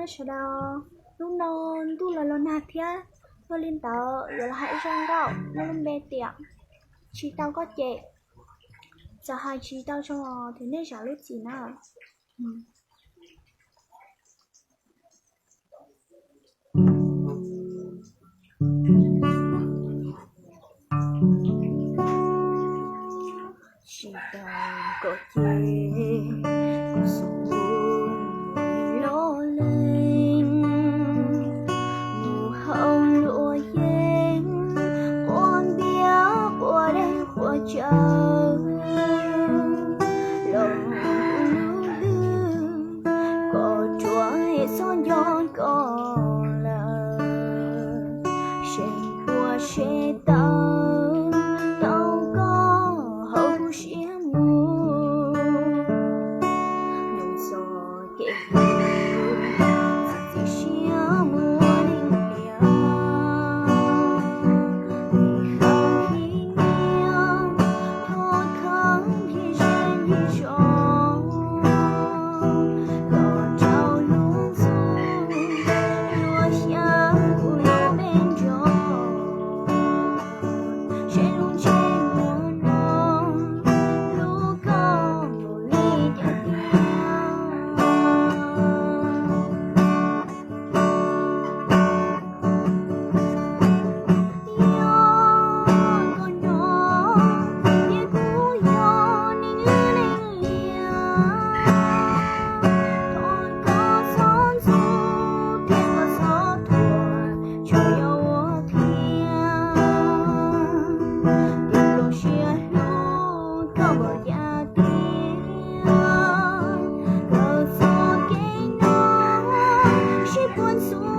Sawv daws, hnub no ntuj los los nag thiab, yog li ntawd yuav los hais ib zaj nkauj muaj lub npe tias Tsis tau koj cem. Txawm hais tsis tau zoo los thov nej zam lub txim na. Tsis tau koj cem, kuv xub loj lees, mus hauv luag yeeb, quav npias quav dej quav cawv, los lub hlwb koj ruam es txhob nco koj lawm, seem puas seem tawv tau koj hauv kuv siab mus. Nug txog kev hlub, txiav txim siab muab leej niam, ib khawv ib niam, thov khawv nrhiav ze nrhiav zos, los rau lub ntxub, luag xyav kuv lub npe nrog, seb lub ntsej muag no hlub koj npaum li cas tiag. Yog koj nco tias kuv yog neeg lwj liam, thov koj txhob ntxub thiab koj txhob thuam, tsuas yog ua thiab tias nplooj siab hlub koj npaum cas tiag. Koj txoj kev no sib puag ntxub